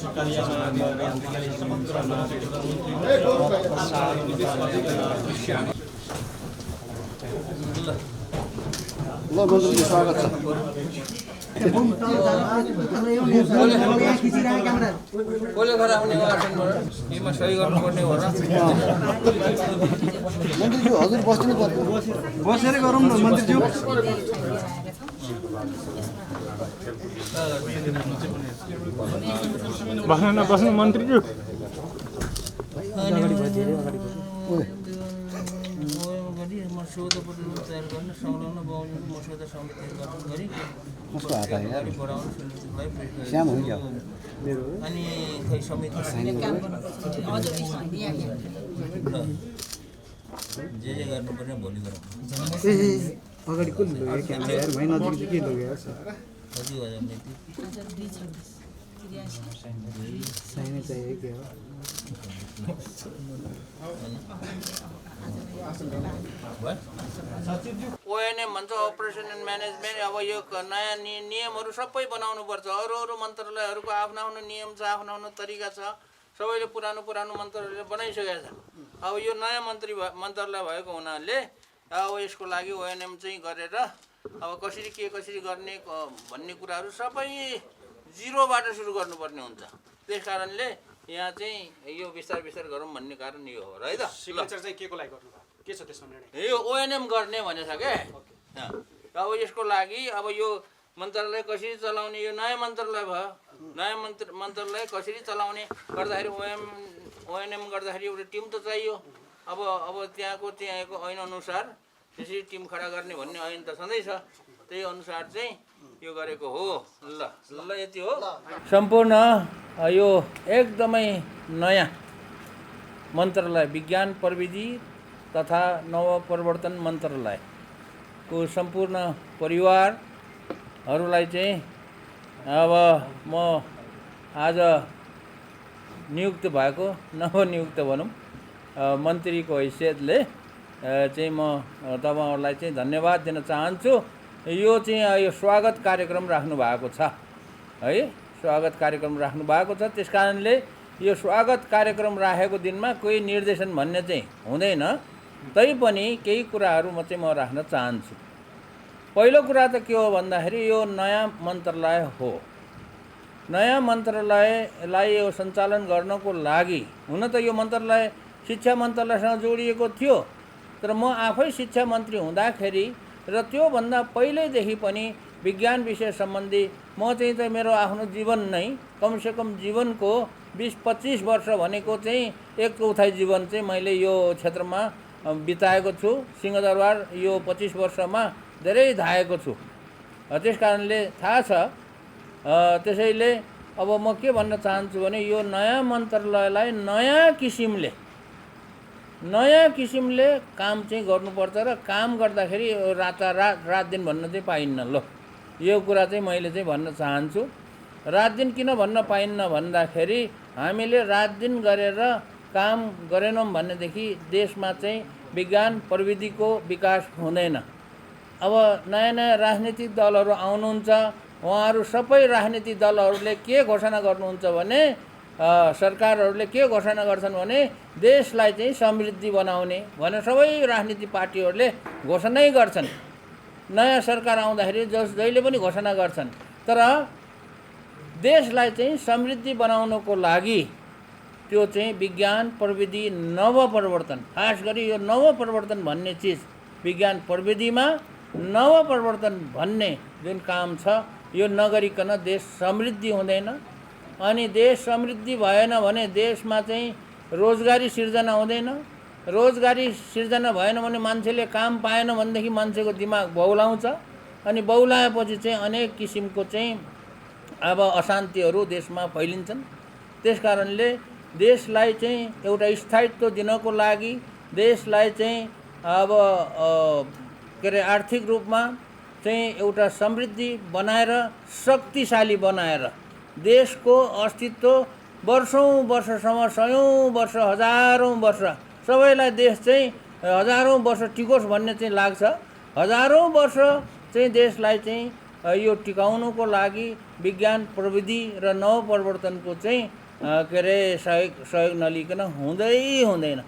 ल मन्त्रीजी स्वागत छ। मन्त्रीज्यू हजुर बस्नु पर्यो, बसेर गरौँ न मन्त्रीज्यू। बस्नु मन्त्रीज्यू। मसौदा प्रतिवेदन तयार गर्न संलग्न बहुमत मसौदा समिति गठन गरी श्याम हुन्छ अनि खै समिति जे गर्नुपर्ने भोलि गरौँ। अगाडि कुन लग्यो क्यामेरा यार भाइ नजिक के लग्यो यार कति हो नीति साइनै चाहियो के हो ओएनएम भन्छ अपरेसन एन्ड म्यानेजमेन्ट। अब यो नयाँ नियमहरू सबै बनाउनुपर्छ। अरू मन्त्रालयहरूको आफ्नो आफ्नो नियम छ, आफ्नो आफ्नो तरिका छ। सबैले पुरानो मन्त्रालयले बनाइसकेको छ। अब यो नयाँ मन्त्रालय भएको हुनाले अब यसको लागि ओएनएम चाहिँ गरेर अब कसरी गर्ने भन्ने कुराहरू सबै जिरोबाट सुरु गर्नुपर्ने हुन्छ। त्यस कारणले यहाँ चाहिँ यो बिस्तार गरौँ भन्ने कारण यो हो र है त। सिग्नेचर चाहिँ के को लागि गर्नु भयो, के छ त्यसमा निर्णय? यो ओएनएम गर्ने भनेछ क्या। अब यसको लागि अब यो मन्त्रालय कसरी चलाउने, यो नयाँ मन्त्रालय भयो। नयाँ मन्त्रालय कसरी चलाउने गर्दाखेरि ओएनएम गर्दाखेरि एउटा टिम त चाहियो। अब त्यहाँको ऐन अनुसार त्यसरी टिम खडा गर्ने भन्ने ऐन त सधैँ छ। त्यही अनुसार चाहिँ यो गरेको हो। ल यति हो। सम्पूर्ण यो एकदमै नयाँ मन्त्रालय विज्ञान प्रविधि तथा नवप्रवर्तन मन्त्रालयको सम्पूर्ण परिवारहरूलाई चाहिँ अब म आज नियुक्त भएको नवनियुक्त भनौँ मन्त्रीको हैसियतले चाहिँ म तपाईँहरूलाई चाहिँ धन्यवाद दिन चाहन्छु। यो चाहिँ यो स्वागत कार्यक्रम राख्नु भएको छ है, स्वागत कार्यक्रम राख्नु भएको छ। त्यस कारणले यो स्वागत कार्यक्रम राखेको दिनमा कोही निर्देशन भन्ने चाहिँ हुँदैन। तैपनि केही कुराहरू म राख्न चाहन्छु। पहिलो कुरा त के हो भन्दाखेरि यो नयाँ मन्त्रालय हो। नयाँ मन्त्रालयलाई यो सञ्चालन गर्नको लागि हुन त यो मन्त्रालय शिक्षा मन्त्रालयसँग जोडिएको थियो, तर म आफै शिक्षा मन्त्री हुँदाखेरि र त्योभन्दा पहिल्यैदेखि पनि विज्ञान विषय सम्बन्धी म चाहिँ त मेरो आफ्नो जीवन नै कमसेकम जीवनको 20-25 वर्ष भनेको चाहिँ 1/4 जीवन चाहिँ मैले यो क्षेत्रमा बिताएको छु। सिंहदरबार यो 25 वर्षमा धेरै धाएको छु। त्यस कारणले थाहा छ। त्यसैले अब म के भन्न चाहन्छु भने यो नयाँ मन्त्रालयलाई नयाँ किसिमले काम चाहिँ गर्नुपर्छ र काम गर्दाखेरि रात दिन भन्न चाहिँ पाइन्न। ल यो कुरा चाहिँ मैले चाहिँ भन्न चाहन्छु। रात दिन किन भन्न पाइन्न भन्दाखेरि हामीले रात दिन गरेर काम गरेनौँ भनेदेखि देशमा चाहिँ विज्ञान प्रविधिको विकास हुँदैन। अब नयाँ राजनीतिक दलहरू आउनुहुन्छ, उहाँहरू सबै राजनीतिक दलहरूले के घोषणा गर्नुहुन्छ भने सरकारहरूले के घोषणा गर्छन् भने देशलाई चाहिँ समृद्धि बनाउने भनेर सबै राजनीतिक पार्टीहरूले घोषणै गर्छन्। नयाँ सरकार आउँदाखेरि जहिले पनि घोषणा गर्छन्, तर देशलाई चाहिँ समृद्धि बनाउनको लागि त्यो चाहिँ विज्ञान प्रविधि नवप्रवर्तन, खास गरी यो नवप्रवर्तन भन्ने चिज, विज्ञान प्रविधिमा नवप्रवर्तन भन्ने जुन काम छ यो नगरिकन देश समृद्धि हुँदैन। अनि देश समृद्धि भएन भने देशमा चाहिँ रोजगारी सिर्जना हुँदैन। रोजगारी सिर्जना भएन भने मान्छेले काम पाएन भनेदेखि मान्छेको दिमाग बौलाउँछ। अनि बौलाएपछि चाहिँ अनेक किसिमको चाहिँ अब अशान्तिहरू देशमा फैलिन्छन्। त्यसकारणले देशलाई चाहिँ एउटा स्थायित्व दिनको लागि देशलाई चाहिँ अब आर्थिक रूपमा चाहिँ एउटा समृद्धि बनाएर शक्तिशाली बनाएर देशको अस्तित्व वर्षौं सयौं वर्ष हजारौं वर्ष सबैलाई देश चाहिँ हजारौं वर्ष टिकोस् भन्ने चाहिँ लाग्छ। हजारौं वर्ष चाहिँ देशलाई चाहिँ यो टिकाउनुको लागि विज्ञान प्रविधि र नवपरिवर्तनको चाहिँ के अरे सहयोग नलिकन हुँदैन।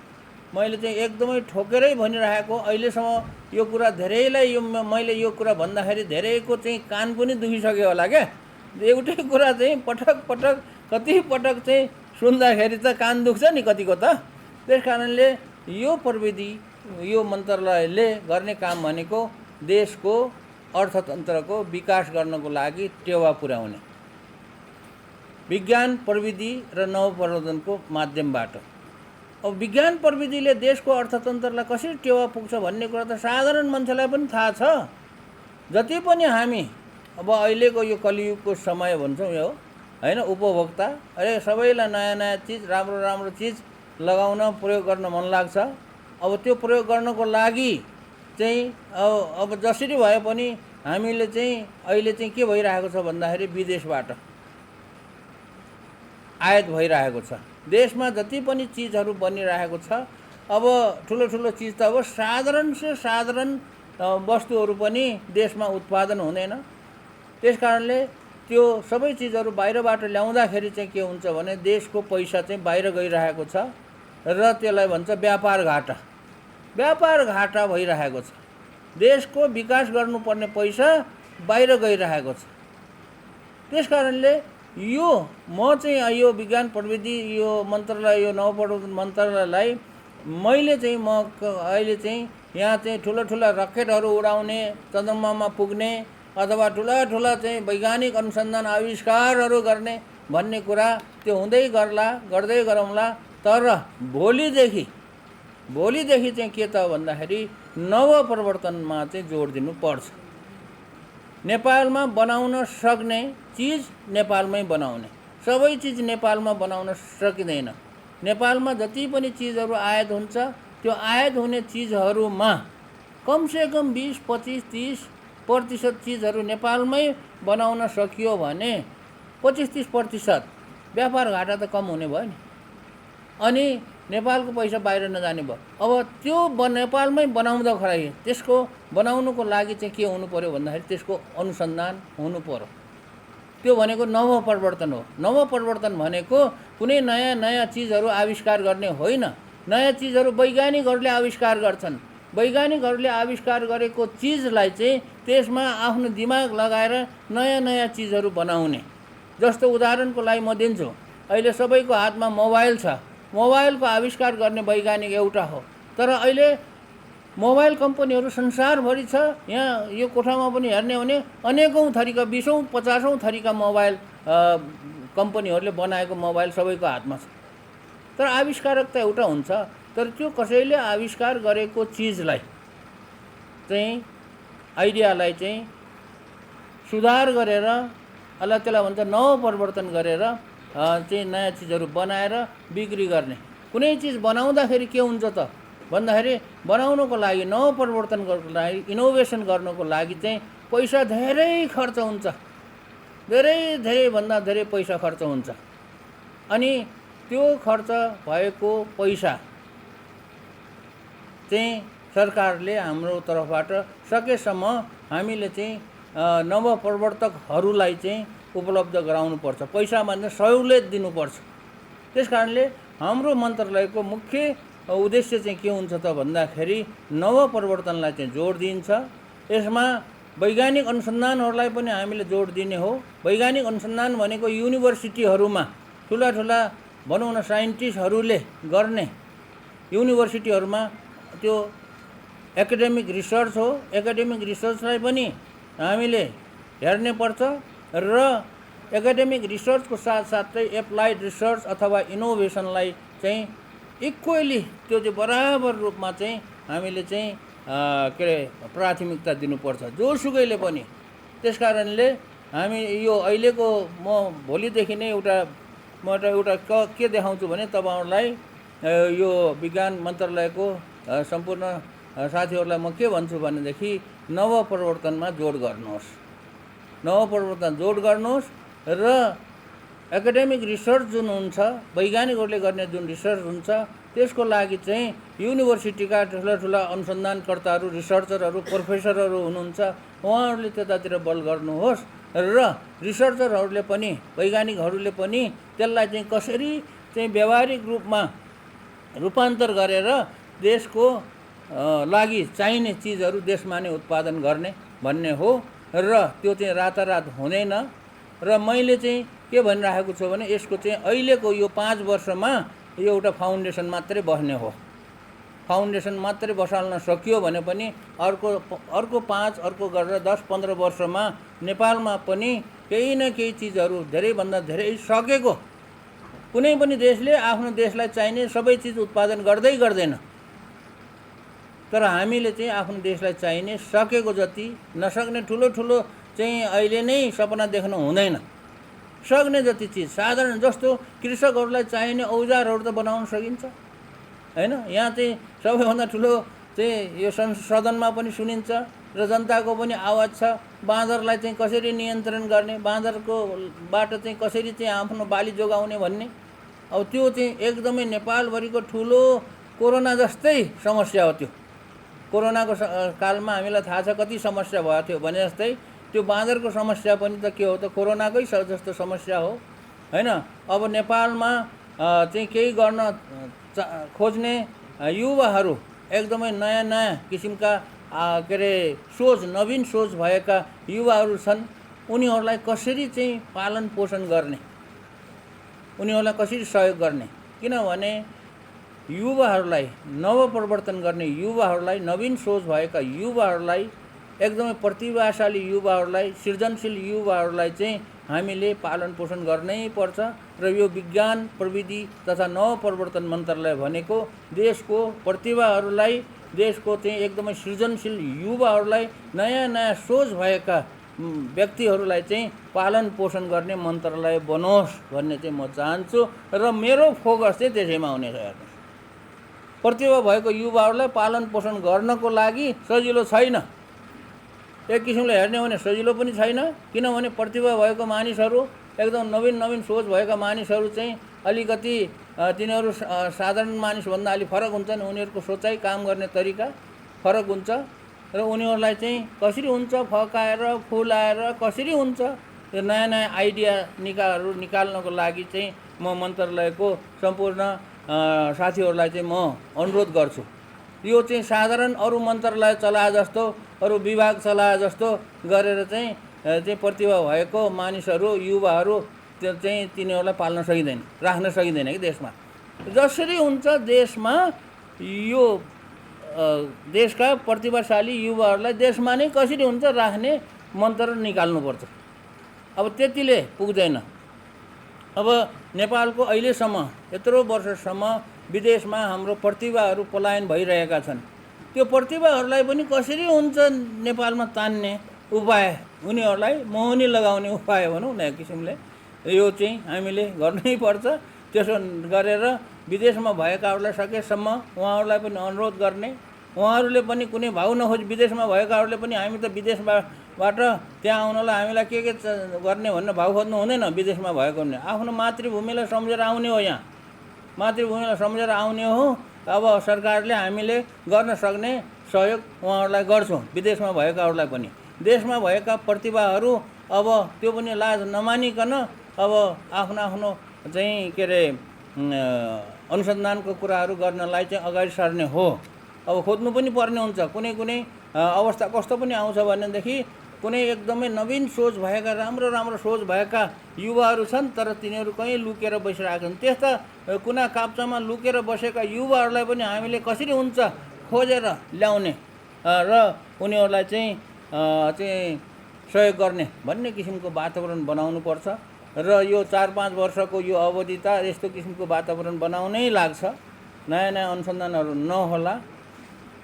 मैले चाहिँ एकदमै ठोकेरै भनिरहेको, अहिलेसम्म यो कुरा धेरैलाई मैले यो कुरा भन्दाखेरि धेरैको चाहिँ कान पनि दुखिसक्यो होला क्या। एउटै कुरा चाहिँ पटक कति पटक चाहिँ सुन्दाखेरि त कान दुख्छ नि कतिको त। त्यस कारणले यो प्रविधि यो मन्त्रालयले गर्ने काम भनेको देशको अर्थतन्त्रको विकास गर्नको लागि टेवा पुर्याउने, विज्ञान प्रविधि र नवपरिवर्तनको माध्यमबाट। अब विज्ञान प्रविधिले देशको अर्थतन्त्रलाई कसरी टेवा पुग्छ भन्ने कुरा त साधारण मान्छेलाई पनि थाहा छ। जति पनि हामी अब अहिलेको यो कलियुगको समय भन्छौँ यो हैन, उपभोक्ता अरे सबैलाई नयाँ चिज राम्रो चिज लगाउन प्रयोग गर्न मन लाग्छ। अब त्यो प्रयोग गर्नको लागि चाहिँ अब जसरी भए पनि हामीले चाहिँ अहिले चाहिँ के भइरहेको छ भन्दाखेरि विदेशबाट आयात भइरहेको छ। देशमा जति पनि चिजहरू बनिरहेको छ, अब ठुलो चिज त अब साधारण वस्तुहरू पनि देशमा उत्पादन हुँदैन। त्यस कारणले त्यो सबै चिजहरू बाहिरबाट ल्याउँदाखेरि चाहिँ के हुन्छ भने देशको पैसा चाहिँ बाहिर गइरहेको छ र त्यसलाई भन्छ व्यापार घाटा भइरहेको छ। देशको विकास गर्नुपर्ने पैसा बाहिर गइरहेको छ। त्यस कारणले म चाहिँ यो विज्ञान प्रविधि यो मन्त्रालय यो नवपरिवर्तन मन्त्रालयलाई मैले चाहिँ अहिले चाहिँ यहाँ चाहिँ ठुला रकेटहरू उडाउने, चन्द्रमामा पुग्ने अथवा ठुला चाहिँ वैज्ञानिक अनुसन्धान आविष्कारहरू गर्ने भन्ने कुरा त्यो गर्दै गरौँला। तर भोलिदेखि चाहिँ के त भन्दाखेरि नवपरिवर्तनमा चाहिँ जोड दिनुपर्छ। नेपालमा बनाउन सक्ने चिज नेपालमै बनाउने, सबै चिज नेपालमा बनाउन सकिँदैन। नेपालमा जति पनि चिजहरू आयात हुन्छ त्यो आयात हुने चिजहरूमा कमसेकम 20-25-30% चिजहरू नेपालमै बनाउन सकियो भने 25-30% व्यापार घाटा त कम हुने भयो नि, अनि नेपालको पैसा बाहिर नजाने भयो। अब त्यो नेपालमै बनाउँदाखेरि त्यसको बनाउनुको लागि चाहिँ के हुनु पर्यो भन्दाखेरि त्यसको अनुसन्धान हुनु पर्यो। त्यो भनेको नवपरिवर्तन हो। नवपरिवर्तन भनेको कुनै नयाँ चिजहरू आविष्कार गर्ने होइन। नयाँ चिजहरू वैज्ञानिकहरूले आविष्कार गर्छन्। वैज्ञानिकहरूले आविष्कार गरेको चिजलाई चाहिँ त्यसमा आफ्नो दिमाग लगाएर नयाँ चिजहरू बनाउने। जस्तो उदाहरणको लागि म दिन्छु, अहिले सबैको हातमा मोबाइल छ। मोबाइलको आविष्कार गर्ने वैज्ञानिक एउटा हो, तर अहिले मोबाइल कम्पनीहरू संसारभरि छ। यहाँ यो कोठामा पनि हेर्ने हो भने अनेकौँ थरीका 20-50 थरीका मोबाइल कम्पनीहरूले बनाएको मोबाइल सबैको हातमा छ। तर आविष्कारक त एउटा हुन्छ, तर त्यो कसैले आविष्कार गरेको चिजलाई चाहिँ आइडियालाई चाहिँ सुधार गरेर अल्लाह त्यसलाई भन्छ नवपरिवर्तन गरेर चाहिँ नयाँ चिजहरू बनाएर बिक्री गर्ने। कुनै चिज बनाउँदाखेरि के हुन्छ त भन्दाखेरि बनाउनको लागि नवपरिवर्तन गर्नको लागि इनोभेसन गर्नको लागि चाहिँ पैसा धेरै खर्च हुन्छ, धेरैभन्दा धेरै पैसा खर्च हुन्छ। अनि त्यो खर्च भएको पैसा चाहिँ सरकारले हाम्रो तर्फबाट सकेसम्म हामीले चाहिँ नवप्रवर्तकहरूलाई चाहिँ उपलब्ध गराउनुपर्छ, पैसाभन्दा सहुलियत दिनुपर्छ। त्यस कारणले हाम्रो मन्त्रालयको मुख्य उद्देश्य चाहिँ के हुन्छ त भन्दाखेरि नवपरिवर्तनलाई चाहिँ जोड दिन्छ। यसमा वैज्ञानिक अनुसन्धानहरूलाई पनि हामीले जोड दिने हो। वैज्ञानिक अनुसन्धान भनेको युनिभर्सिटीहरूमा ठुला भनौँ न साइन्टिस्टहरूले गर्ने युनिभर्सिटीहरूमा त्यो एकाडेमिक रिसर्च हो। एकाडेमिक रिसर्चलाई पनि हामीले हेर्ने पर्छ र एकाडेमिक रिसर्चको साथसाथै एप्लाइड रिसर्च अथवा इनोभेसनलाई चाहिँ इक्वली त्यो चाहिँ बराबर रूपमा चाहिँ हामीले चाहिँ के अरे प्राथमिकता दिनुपर्छ जोसुकैले पनि। त्यस कारणले हामी यो अहिलेको म भोलिदेखि नै एउटा के देखाउँछु भने तपाईँहरूलाई यो विज्ञान मन्त्रालयको सम्पूर्ण साथीहरूलाई म के भन्छु भनेदेखि नवपरिवर्तनमा जोड गर्नुहोस्, नवपरिवर्तन जोड गर्नुहोस् र एकाडेमिक रिसर्च जुन हुन्छ, वैज्ञानिकहरूले गर्ने जुन रिसर्च हुन्छ, त्यसको लागि चाहिँ युनिभर्सिटीका ठुला ठुला अनुसन्धानकर्ताहरू, रिसर्चरहरू, प्रोफेसरहरू हुनुहुन्छ, उहाँहरूले त्यतातिर बल गर्नुहोस् र रिसर्चरहरूले पनि, वैज्ञानिकहरूले पनि त्यसलाई चाहिँ कसरी चाहिँ व्यावहारिक रूपमा रूपान्तर गरेर देशको लागि चाहिने चिजहरू देशमा नै उत्पादन गर्ने भन्ने हो र त्यो चाहिँ रातारात हुँदैन। र मैले चाहिँ के भनिराखेको छु भने यसको चाहिँ अहिलेको यो 5 वर्षमा एउटा फाउन्डेसन मात्रै बस्ने हो। फाउन्डेसन मात्रै बसाल्न सकियो भने पनि अर्को 5 अर्को गरेर 10-15 वर्षमा नेपालमा पनि केही न केही चिजहरू धेरैभन्दा धेरै सकेको, कुनै पनि देशले आफ्नो देशलाई चाहिने सबै चिज उत्पादन गर्दैन, तर हामीले चाहिँ आफ्नो देशलाई चाहिने सकेको जति, नसक्ने ठुलो ठुलो चाहिँ अहिले नै सपना देख्नु हुँदैन। सक्ने जति चिज साधारण जस्तो कृषकहरूलाई चाहिने औजारहरू त बनाउन सकिन्छ हैन। यहाँ चाहिँ सबैभन्दा ठुलो चाहिँ यो सदनमा पनि सुनिन्छ र जनताको पनि आवाज छ, बाँदरलाई चाहिँ कसरी नियन्त्रण गर्ने, बाँदरकोबाट चाहिँ कसरी चाहिँ आफ्नो बाली जोगाउने भन्ने। अब त्यो चाहिँ एकदमै नेपालभरिको ठुलो कोरोना जस्तै समस्या हो। त्यो कोरोनाको कालमा हामीलाई थाहा छ कति समस्या भएको थियो भने जस्तै त्यो बाँदरको समस्या पनि त के हो त कोरोनाकै जस्तो समस्या हो हैन। अब नेपालमा चाहिँ केही गर्न खोज्ने युवाहरू, एकदमै नयाँ नयाँ किसिमका के अरे सोच, नवीन सोच भएका युवाहरू छन्। उनीहरूलाई कसरी चाहिँ पालन पोषण गर्ने, उनीहरूलाई कसरी सहयोग गर्ने, किनभने युवाहरूलाई नवप्रवर्तन गर्ने युवाहरूलाई, नवीन सोच भएका युवाहरूलाई, एकदमै प्रतिभाशाली युवाहरूलाई, सृजनशील युवाहरूलाई चाहिँ हामीले पालन पोषण गर्नै पर्छ। र यो विज्ञान प्रविधि तथा नवप्रवर्तन मन्त्रालय भनेको देशको प्रतिभाहरूलाई, देशको चाहिँ एकदमै सृजनशील युवाहरूलाई, नयाँ नयाँ सोच भएका व्यक्तिहरूलाई चाहिँ पालन पोषण गर्ने मन्त्रालय बनोस् भन्ने चाहिँ म चाहन्छु र मेरो फोकस चाहिँ त्यसैमा हुनेछ। हेर्नुहोस्, प्रतिभा भएको युवाहरूलाई पालन पोषण गर्नको लागि सजिलो छैन। एक किसिमले हेर्ने हो भने सजिलो पनि छैन, किनभने प्रतिभा भएको मानिसहरू, एकदम नवीन सोच भएका मानिसहरू चाहिँ अलिकति तिनीहरू साधारण मानिसभन्दा अलि फरक हुन्छन्। उनीहरूको सोचाइ, काम गर्ने तरिका फरक हुन्छ र उनीहरूलाई चाहिँ कसरी हुन्छ फकाएर फुलाएर कसरी हुन्छ यो नयाँ नयाँ आइडिया निकाल्नको लागि चाहिँ म मन्त्रालयको सम्पूर्ण साथीहरूलाई चाहिँ म अनुरोध गर्छु। यो चाहिँ साधारण अरू मन्त्रालय चलाए जस्तो, अरू विभाग चलाए जस्तो गरेर चाहिँ प्रतिभा भएको मानिसहरू, युवाहरू त्यो चाहिँ तिनीहरूलाई पाल्न सकिँदैन, राख्न सकिँदैन कि देशमा। जसरी हुन्छ देशमा यो देशका प्रतिभाशाली युवाहरूलाई देशमा नै कसरी हुन्छ राख्ने मन्त्र निकाल्नुपर्छ। अब त्यतिले पुग्दैन। अब नेपालको अहिलेसम्म यत्रो वर्षसम्म विदेशमा हाम्रो प्रतिभाहरू पलायन भइरहेका छन्। त्यो प्रतिभाहरूलाई पनि कसरी हुन्छ नेपालमा तान्ने उपाय, उनीहरूलाई मोहनी लगाउने उपाय भनौँ न एक किसिमले, यो चाहिँ हामीले गर्नै पर्छ। त्यसो गरेर विदेशमा भएकाहरूलाई सकेसम्म उहाँहरूलाई पनि अनुरोध गर्ने, उहाँहरूले पनि कुनै भाउ नखोजी, विदेशमा भएकाहरूले पनि हामी त विदेशबाट त्यहाँ आउनलाई हामीलाई के गर्ने भनेर भाउ खोज्नु हुँदैन। विदेशमा भएको भने आफ्नो मातृभूमिलाई सम्झेर आउने हो, यहाँ मातृभूमिलाई सम्झेर आउने हो। अब सरकारले हामीले गर्न सक्ने सहयोग उहाँहरूलाई गर्छौँ, विदेशमा भएकाहरूलाई पनि। देशमा भएका प्रतिभाहरू अब त्यो पनि लाज नमानिकन अब आफ्नो चाहिँ के अरे अनुसन्धानको कुराहरू गर्नलाई चाहिँ अगाडि सर्ने हो। अब खोज्नु पनि पर्ने हुन्छ। कुनै अवस्था कस्तो पनि आउँछ भनेदेखि कुनै एकदमै नवीन सोच भएका, राम्रो सोच भएका युवाहरू छन्, तर तिनीहरू कहीँ लुकेर बसिरहेका छन्। त्यस्ता कुना काप्चामा लुकेर बसेका युवाहरूलाई पनि हामीले कसरी हुन्छ खोजेर ल्याउने र उनीहरूलाई चाहिँ सहयोग गर्ने भन्ने किसिमको वातावरण बनाउनुपर्छ। र यो 4-5 वर्षको यो अवधि त यस्तो किसिमको वातावरण बनाउनै लाग्छ, नयाँ अनुसन्धानहरू नहोला।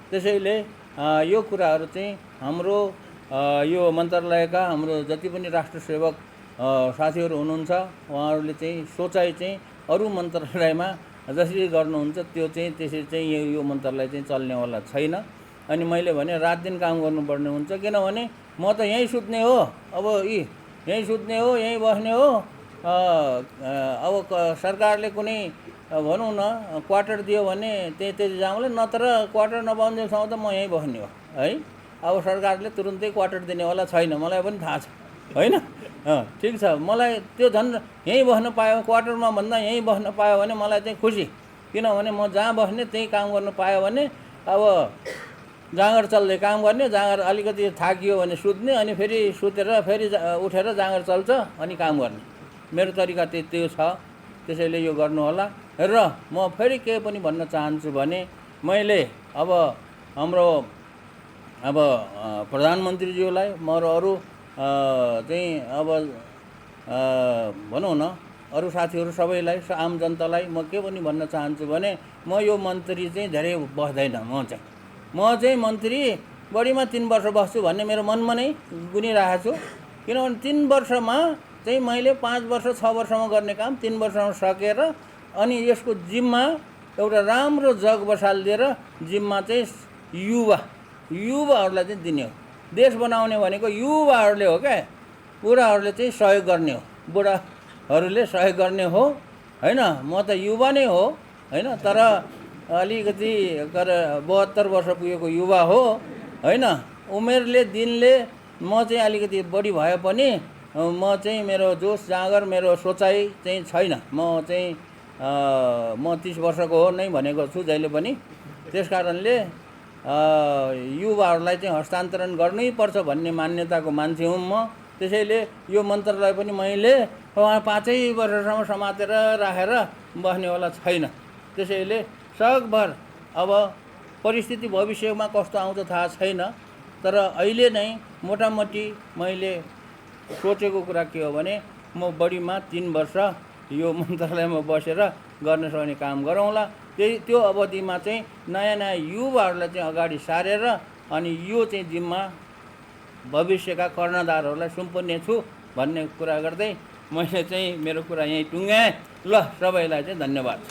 त्यसैले यो कुराहरू चाहिँ हाम्रो यो मन्त्रालयका हाम्रो जति पनि राष्ट्रसेवक साथीहरू हुनुहुन्छ उहाँहरूले चाहिँ सोचाइ चाहिँ अरू मन्त्रालयमा जसरी गर्नुहुन्छ त्यो चाहिँ त्यसरी चाहिँ यो मन्त्रालय चाहिँ चल्नेवाला छैन। अनि मैले भने रात दिन काम गर्नुपर्ने हुन्छ, किनभने म त यहीँ सुत्ने हो, अब यहीँ सुत्ने हो, यहीँ बस्ने हो, अब सरकारले कुनै भनौँ न क्वार्टर दियो भने त्यति जाउँला, नत्र क्वार्टर नपाउन्जेलसम्म त म यहीँ बस्ने हो है। अब सरकारले तुरुन्तै क्वार्टर दिनेवाला छैन, मलाई पनि थाहा छ होइन। ठिक छ, मलाई त्यो झन् यहीँ बस्न पायो, क्वार्टरमा भन्दा यहीँ बस्न पायो भने मलाई चाहिँ खुसी। किनभने म जहाँ बस्ने त्यहीँ काम गर्न पायो भने अब जाँगर चल्दै काम गर्ने, जाँगर अलिकति थाकियो भने सुत्ने, अनि फेरि सुतेर फेरि उठेर जाँगर चल्छ अनि काम गर्ने। मेरो तरिका त्यो छ, त्यसैले यो गर्नु होला। र म फेरि के पनि भन्न चाहन्छु भने मैले अब हाम्रो प्रधानमन्त्रीज्यूलाई म अरू चाहिँ अब भनौँ न अरू साथीहरू सबैलाई, आम जनतालाई म के पनि भन्न चाहन्छु भने म यो मन्त्री चाहिँ धेरै बस्दैन। म चाहिँ मन्त्री बढीमा 3 वर्ष बस्छु भन्ने मेरो मनमा नै गुनिरहेको छु। किनभने 3 वर्षमा चाहिँ मैले 5 वर्ष 6 वर्षमा गर्ने काम 3 वर्षमा सकेर अनि यसको जिम्मा एउटा राम्रो जग बसालिदिएर जिम्मा चाहिँ युवाहरूलाई चाहिँ दिने हो। देश बनाउने भनेको युवाहरूले हो क्या, बुढाहरूले चाहिँ सहयोग गर्ने हो, बुढाहरूले सहयोग गर्ने हो होइन। म त युवा नै हो होइन, तर अलिकति 72 वर्ष पुगेको युवा हो होइन। उमेरले दिनले म चाहिँ अलिकति बढी भए पनि म चाहिँ मेरो जोस जाँगर मेरो सोचाइ चाहिँ छैन। म 30 वर्षको हो नै भनेको छु जहिले पनि। त्यस कारणले युवाहरूलाई चाहिँ हस्तान्तरण गर्नै पर्छ भन्ने मान्यताको मान्छे हुँ म। त्यसैले यो मन्त्रालय पनि मैले 5 वर्षसम्म समातेर राखेर बस्नेवाला छैन। त्यसैले सकभर अब परिस्थिति भविष्यमा कस्तो आउँछ थाहा छैन, तर अहिले नै मोटामोटी मैले सोचेको कुरा के हो भने म बढीमा 3 वर्ष यो मन्त्रालयमा बसेर गर्न सक्ने काम गरौँला। त्यो अवधिमा चाहिँ नयाँ युवाहरूलाई चाहिँ अगाडि सारेर अनि यो चाहिँ जिम्मा भविष्यका कर्णधारहरूलाई सुम्पर्ने छु भन्ने कुरा गर्दै मैले चाहिँ मेरो कुरा यहीँ टुङ्गाएँ। ल, सबैलाई चाहिँ धन्यवाद।